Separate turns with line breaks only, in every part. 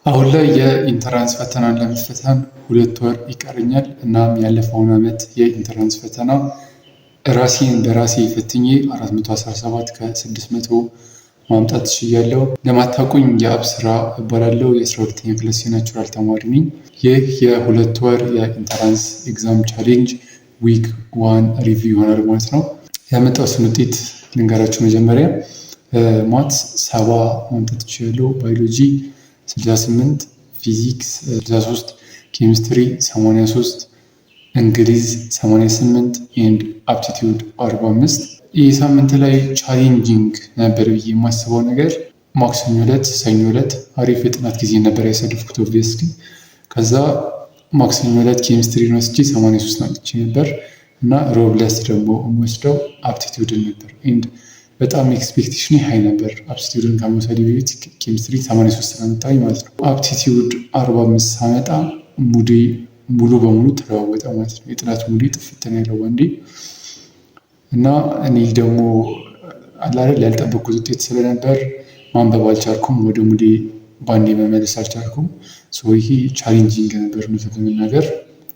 አሁን ላይ የ entrance ፈተናን ለመፈተን 2 ወር ይቀረኛል። እናም ያለፈውን ዓመት የ entrance ፈተና ራሴን በራሴ ፈትኜ 417 ከ600 ማምጣት ችያለሁ። ለማታውቁኝ የአብስራ እባላለሁ። የ12ኛ class የ natural ተማሪ ነኝ። ይህ የ2 ወር የ entrance exam challenge week one review ይሆናል ማለት ነው። ያመጣሁትን ውጤት ልንገራችሁ። መጀመሪያ maths 70 ማምጣት ችያለሁ። ባዮሎጂ 68፣ ፊዚክስ 63፣ ኬሚስትሪ 83፣ እንግሊዝ 88 and aptitude 45። ይህ ሳምንት ላይ challenging ነበር ብዬ የማስበው ነገር ማክሰኞ ዕለት፣ ሰኞ ዕለት አሪፍ የጥናት ጊዜ ነበር ያሳለፍኩት obviously። ከዛ ማክሰኞ ዕለት ኬሚስትሪን ወስጄ 83 አምጥቼ ነበር እና ሮብ ዕለት ደግሞ የምወስደው aptitude ን ነበር and በጣም expectation high ነበር። Aptitude ን ከመውሰድ በፊት ኬሚስትሪ 83 ስላመጣሁኝ ማለት ነው። Aptitude 45 ሳመጣ mood ኤ ሙሉ በሙሉ ተለዋወጠ ማለት ነው። የጥናት mood ኤ ጥፍት ነው ያለው ባንዴ። እና እኔ ደግሞ አላደል ያልጠበቅኩት ውጤት ስለነበር ማንበብ አልቻልኩም። ወደ mood ኤ ባንዴ መመለስ አልቻልኩም። ይሄ challenging ነበር፣ እውነት ለመናገር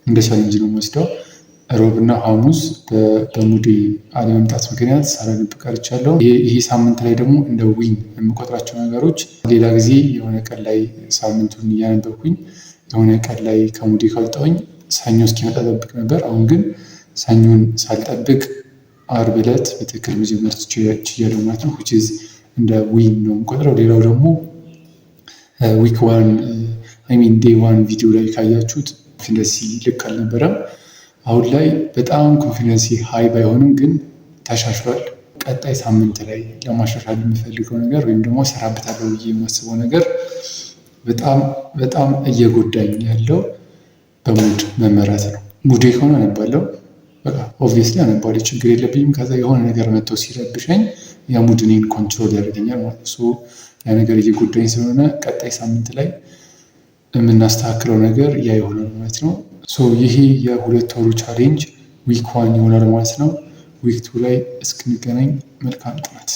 እንደ challenge ነው የምወስደው። ሮብና ሐሙስ በ mood ኤ አለመምጣት ምክንያት ሳላነብ ቀርቻለሁ። ይሄ ሳምንት ላይ ደግሞ እንደ win የምቆጥራቸው ነገሮች፣ ሌላ ጊዜ የሆነ ቀን ላይ ሳምንቱን እያነበብኩኝ የሆነ ቀን ላይ ከ mood ኤ ካልወጣሁኝ ሰኞ እስኪመጣ ጠብቅ ነበር። አሁን ግን ሰኞን ሳልጠብቅ አርብ ዕለት በትክክል መጀመር ችያለሁ ማለት ነው። Which is እንደ win ነው የምቆጥረው። ሌላው ደግሞ week one፣ I mean day one ቪዲዮ ላይ ካያችሁት confidence ልክ አልነበረም። አሁን ላይ በጣም confidence high ባይሆንም ግን ተሻሽሏል። ቀጣይ ሳምንት ላይ ለማሻሻል የምፈልገው ነገር ወይም ደግሞ እሰራበታለሁ ብዬ የማስበው ነገር በጣም በጣም እየጎዳኝ ያለው በ mood መመራት ነው። Mood ኤ ከሆነ አነባለሁ። በቃ obviously አነባለሁ፣ ችግር የለብኝም። ከዛ የሆነ ነገር መጥቶ ሲረብሸኝ ያ mood እኔን control ያደርገኛል ማለት ነው። ያ ነገር እየጎዳኝ ስለሆነ ቀጣይ ሳምንት ላይ የምናስተካክለው ነገር ያ ይሆናል ማለት ነው። So ይሄ የ2 ወሩ challenge week one ይሆናል ማለት ነው። Week two ላይ እስክንገናኝ መልካም ጥናት።